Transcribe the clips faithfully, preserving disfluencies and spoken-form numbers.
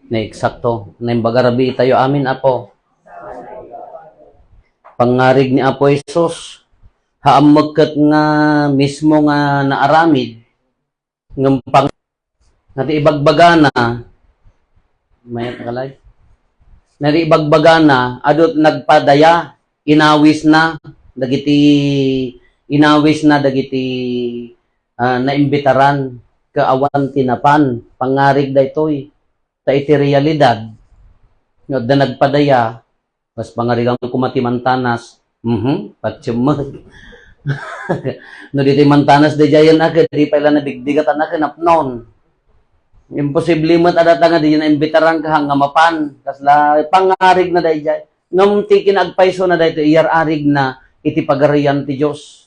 Naeksakto. Naimbag a rabii tayo amin, Apo. Pangngarig ni Apo Jesus, haammek ket nga mismo nga naaramid, ngem pang-, nati ibagbagana, mayat nga live. Nati ibagbagana, adu nagpadaya, inawisna, dagiti, inawisna dagiti, ah, naimbitaran, ket awan ti napan, pangngarig daytoy. Ta iti realidad, no adda nagpadaya, kas pangarigan koma ti mantanas, mhm, patiem met. No di ti mantanas, daydiayen a ket, di pay la nabigbigat a ket napnon. Imposible met a data nga di naimbitaran ket haan nga mapan. Kasla pangngarigna daydiay. Ngem ti kinaagpaysona daytoy, iyar-arigna iti Pagarian ti Dios.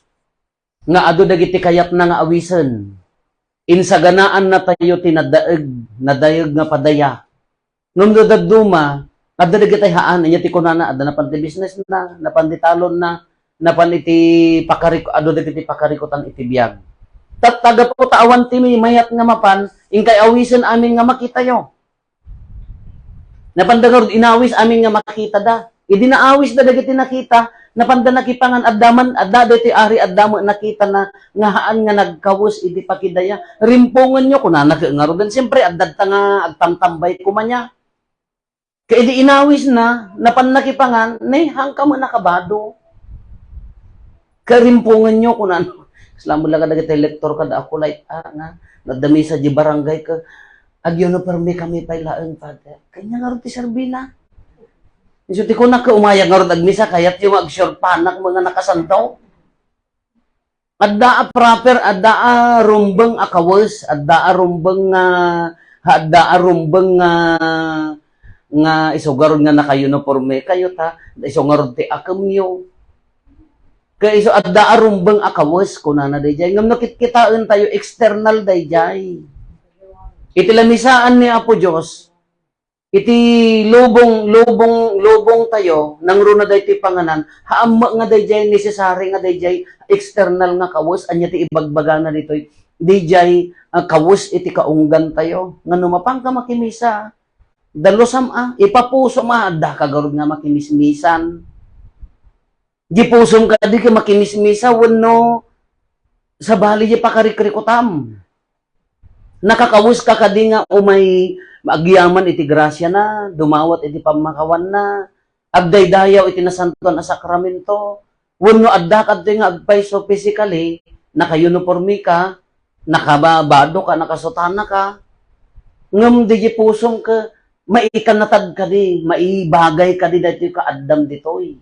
Nga adu dagiti kayatna nga awisen. Insaganaannatayo ti nadaeg, nadaeg nga padaya. Ngem no dadduma, adda dagiti haan, ania ti kunana, adda napan ti businessna, napan ti talonna, napan iti pakarik-, adu dagiti pakarikutan iti biag. Tatta, gapu ta awan ti mayat nga mapan, inkay awisen amin nga makitayo. Napanda ngarud inawis amin nga makitada. Idi naawisda dagiti nakita, napanda nakipangan, adda man, adda daytoy ari, adda met nakitana nga haan nga nagkawes iti pakidaya. Rimpungenyo, kunana ket ngaruden. Siyempre, adda ta nga agtamtambay koma nia. Ket idi inawisna, napan nakipangan, ne, haan ka met nakabado. Karimpungenyo, kunana. Kasla met la kadagiti lektor kada ako, like, ah, nga, no adda misa di barangay ka, "Ag-uniforme kami pay laeng, Father." Kanya ngarud ti serbina. Isu ti kunak, umayag ngarud agmisa, kayatyo nga agsiorpanak nga nakasanto. Adda a proper, adda a rumbeng a kawes, adda a rumbeng nga, adda a rumbeng nga, nga isu ngarud nga naka-uniforme kayo, ta isu ngarud ti akemyo. Ket isu adda a rumbeng a kawes, kunana daydiay. Ngem no kitkitaentayo, external daydiay. Iti lamisaan ni Apo Dios, iti lubong, lubong, lubongtayo, nangruna daytoy panganan, haammo nga daydiay necessary nga daydiay external nga kawes, ania ti ibagbagana ditoy, daydiay, ah, kawes iti kaunggantayo. Nga no mapanka makimisa, dalusam a, ipapusom a, adda ka garud nga makimismisan. Di pusom kadi ket makimismisa wenno sabali di pakarikrikutam. Nakakawes ka kadi nga umay agyaman iti grasiana, dumawat iti pammakawanna, agdaydayaw iti nasantoan a sakramento, wenno adda kadtoy nga agpayso physically, naka-uniforme ka, nakababado ka, nakasutana ka, ngem di pusom ket maikanatad kadi, maibagay kadi daytoy kaaddam ditoy.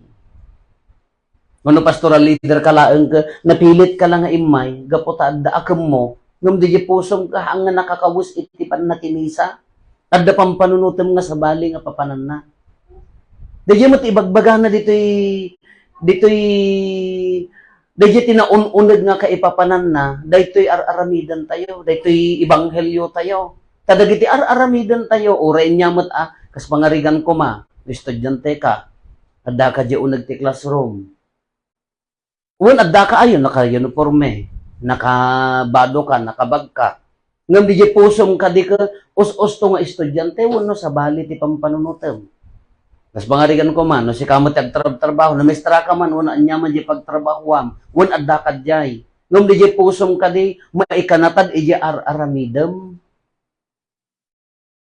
Wenno pastoral leader ka laeng ket napilit ka la nga immay, gapu ta adda akemmo, ngem di pusom ket haan nga nakakawes iti pannakimisa. Adda pampanunotem nga sabali nga papananna. Daydiay met ibagbagana ditoy, ditoy, daydiay ti naun-uneg nga kaipapananna, daytoy ar-aramidentayo, daytoy ebangheliotayo. Ta dagiti ar-aramidentayo, uray ania met a, kas pangarigan koma, estudiante ka, adda ka di uneg ti classroom. Wen, adda ka ayo, naka-uniforme, nakabado ka, nakabag ka. Ngem di pusom kadi ket us-usto nga estudiante wenno sabali ti pampanunotem. Kas pangarigan koma, no sika met ti agtrab-trabaho, namistra ka man, wenno ania man di pagtrabahoam, wen adda ka diay. Ngem di pusom kadi, maikanatad iti ar-aramidem.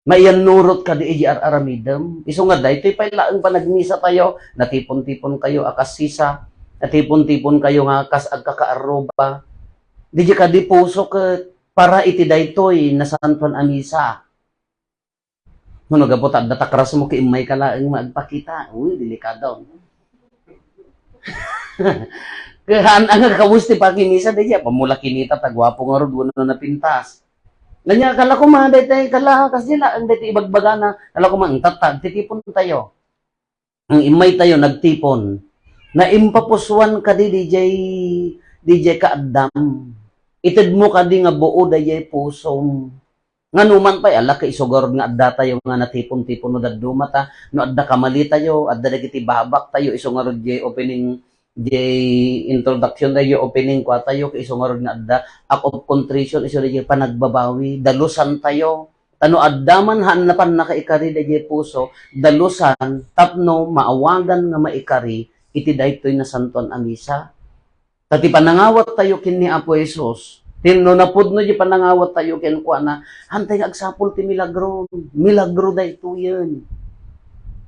Maiyannurot kadi iti ar-aramidem. Isu nga daytoy pay laeng panagmisatayo, natipon-tipon kayo a kas sisa, natipon-tipon kayo nga kas agkakaarruba. Daydiay kadi puso ket para iti daytoy nasantoan a misa. Huno gapu ta adda takrasmo ket immay ka laeng nga agpakita. Uy, delikado. Haan nga kawes ti pakimisa, daydiay, pamula kinita, ta guapo ngarud, wenno napintas. Ania, kala koma, daytoy, kala, kasdi laeng, daytoy ibagbagana. Kala koma, ang tattag, titipon tayo. Ang immay tayo, nagtipon. Naimpapusuan kadi, daydiay, daydiay kaaddam. Itedmo kadi nga buo, daydiay pusom. Nga numan pay, ala, ket isu garud nga adda tayo nga natipon-tipon no dadduma ta, no adda kamali tayo, adda dagiti babak tayo, isu ngarud jay opening, jay introduction tayo, opening kwa tayo, ket isu ngarud nga adda act of contrition, isu jay panagbabawi, dalusan tayo. Ta no adda man haan a pannakaikari daydiay puso, dalusan tapno maawagan nga maikari iti daytoy nasantoan a misa. Ta ti panangawattayo ken ni Apo Jesus, ti, no napudno diay panangawattayo kenkuana, haantay nga agsapul ti milagro. Milagro daytoyen.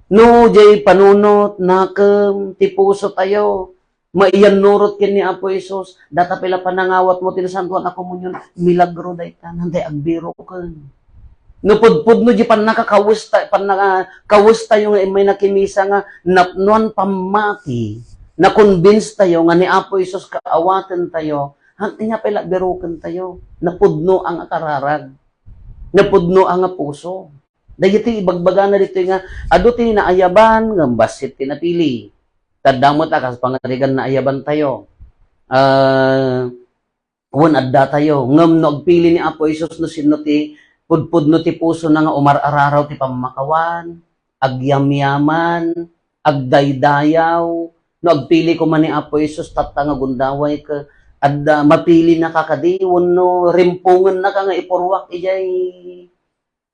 No diay panunot, nakem, ti pusotayo, maiyannurot ken ni Apo Jesus, dayta pay la panangawatmo ti Nasantoan a Komunion, milagro dayta, haantay agbiroken. No pudpudno diay pannakakawes ta-, pannakakawestayo nga immay nakimisa nga napnoan pammati, na-convince tayo nga ni Apo Jesus kaawatentayo, haantay nga pay la birokentayo. Napudno a nga kararag. Napudno a nga puso. Dagiti ibagbagana ditoy nga, adu ti naayaban, ngem bassit ti napili. Ta adda met a kas pangarigan naayabantayo. Ah, wen addatayo. Ngem no agpili ni Apo Jesus no sinno ti pudpudno ti pusona nga umar-araraw ti pammakawan, agyamyaman, agdaydayaw, no agpili koma ni Apo Jesus tatta nga gundaway ket adda, mapilinaka kadi wenno rimpungennaka nga ipurruak idiay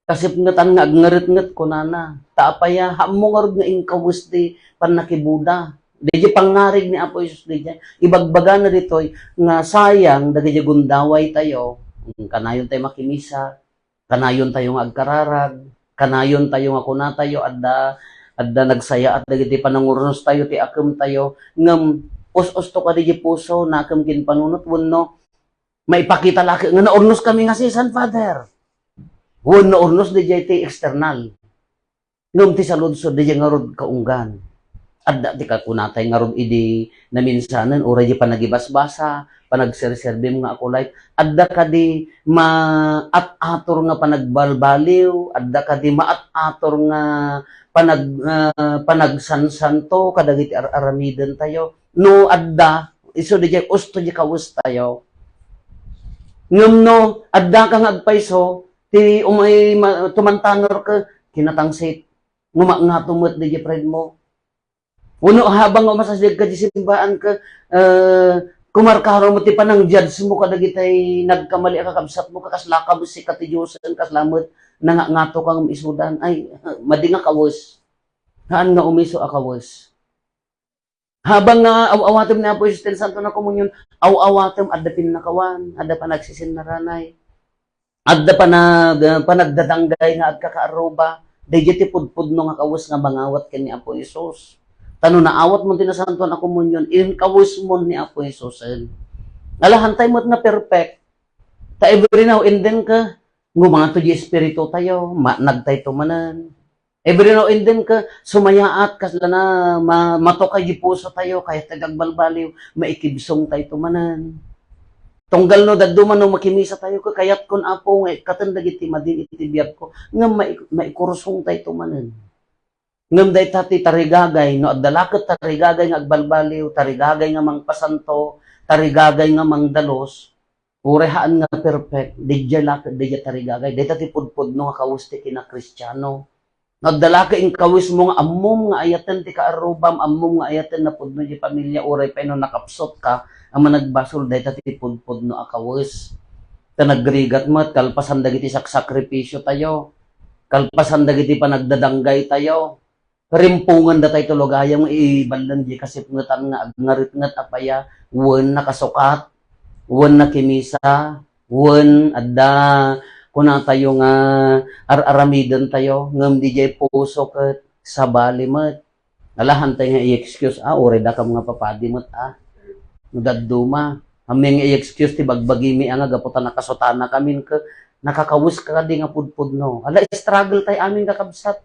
kasipngetan nga agngaretnget, kunana. Ta apay a, haanmo ngarud nga inkawes ti pannakibuda? Daydiay pangngarig ni Apo Jesus daydiay. Ibagbagana ditoy nga sayang dagiti gundawaytayo. Mm, kanayontayo makimisa, kanayontayo nga agkararag, kanayontayo nga kunatayo, adda, adda nagsayaat dagiti panangurnostayo, ti akemtayo, ngem us-usto kadi diay puso, nakem ken panunot wenno maipakita la ket nga naurnoskami nga sisan, Father. Wen naurnos daydiay ti external. Ngem ti saludsod, daydiay ngarud kaunggan. Adda ti kakunatay ngarud idi naminsanen, uray di panagibasbasa, panagserserbim nga Acolyte. Adda kadi maat-ator nga panagbalbaliw, adda kadi maat-ator nga panag-, ah, panagsansanto kadagiti ar-aramidentayo. No adda, isu daydiay usto di kawestayo. Ngem no addaka nga agpayso, ti umay ma-, tumantanger ka, kinatangsit. Ngumakngato met daydiay friend mo. Wenno habang nga umasasideg ka di simbaan ka, eh, kumarkaro met ti panang-judge mo kadagitay nagkamali a kakabsat mo, kaslaka met sika ti Diosen, kasla met nangakngato ka ngem isudan. Ay, madi nga kawes. Haan nga umiso a kawes. Habang nga aw-awatem ni Apo Jesus ti Santo nga Komunion, aw-awatem, adda pinnakawan, adda panagsisinnaraanay, adda panag-, panagdadanggay nga agkakaarruba, daydiay ti pudpudno nga kawes nga mangawat ken ni Apo Jesus. Ta no naawatmo ti Nasantoan a Komunion, inkawesmo ni Apo Jesusen. Alahantay met nga perfect. Ta every now and then ka, ngumato di espiritayo, ma-, nagtayto manen. Every now and then ka, sumayaat, kasla na, ma-, matukay di pusotayo, kayat ti agbalbaliw, maikibsongtayto manen. Tunggal no dadduma no makimisatayo, ka kayatkon, Apo, nga ikkaten dagiti madin iti biagko, ngem mai-, maikursongtayto manen. Ngem dayta ti tarigagay, no adda la ket tarigagay nga agbalbaliw, tarigagay nga mangpasanto, tarigagay nga mangdalus, uray haan nga perfect, daydiay la ket daydiay tarigagay. Dayta ti pudpudno nga kawes ti kinakristiano. No adda la ket inkawesmo nga ammom nga ayaten ti kaarrubam, ammom nga ayaten napudno di familia, uray pay no nakapsutka a managbasol, dayta ti pudpudno a kawes. Ta nagrigat met, kalpasan dagiti saksakripisiotayo, kalpasan dagiti panagdadanggaytayo, rimpungan datayto la gayam nga ibalin di kasipngetan nga agngaretnget a paya, wen nakasukat, wen nakimisa, wen adda kunatayo nga ar-aramidentayo, ngem didiay puso ket sabali met. Alahantay nga i-excuse, ah, uray dakam nga papadi met, ah. No dadduma, amin nga i-excuse ti bagbagimi a nga gapu ta nakasutanakamin ket nakakawes ka kadi nga pudpudno. Ala, struggle tay amin, kakabsat.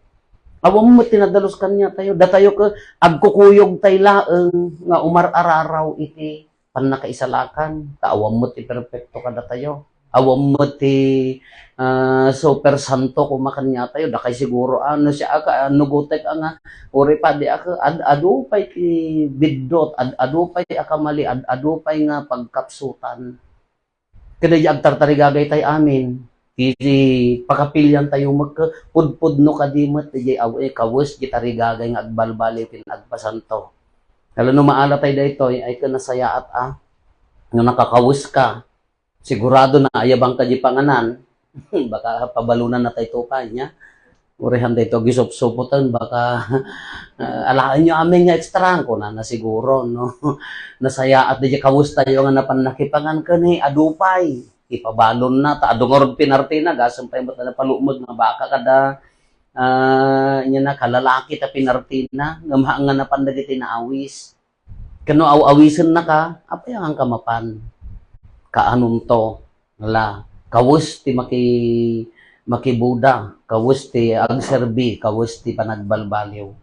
Awan met ti nadalus kaniatayo. Datayo ket agkukuyogtay laeng nga umar-araraw iti pannakaisalakan. Ta awan met ti perpekto kadatayo. Awan met ti, ah, super santo koma kaniatayo. Dakay siguro, ah, no siak, ah, no gutek, ah, nga, uri padi ak, ad-, adu pay ti biddut, ad-, adu pay a kamali, ad-, adu pay nga pagkapsutan. Ket daydiay agtartarigagay tay amin, iti pakapiliantayo met, pudpudno kadi met, daydiay aw-, eh, kawes, di tarigagay nga agbalbaliw ken agpasanto. Kala no maalatay daytoy, ay ket nasayaat a, no nakakawes ka, sigurado naayabanka di panganan, Baka pabalunan na tayo to kanya. Urihan tayo to gisupsuputan, baka, ah, alaen nyo amin nga extra, kunana siguro, no? Nasayaat da di kawes tayo nga napan nakipangan ken ni adupay. Ipabalon na, ta adu ngarud pinartina, gasem pay met a napalumeg nga baka kada, ah, nya na, kalalaki ta pinartina, ngem haan nga napan dagiti naawis. Ken no aw-awisen naka, apay nga mapan? Kaanonto? Ala, kawes ti maki-, makibuda, kawes ti agserbi, kawes ti panagbalbaliw.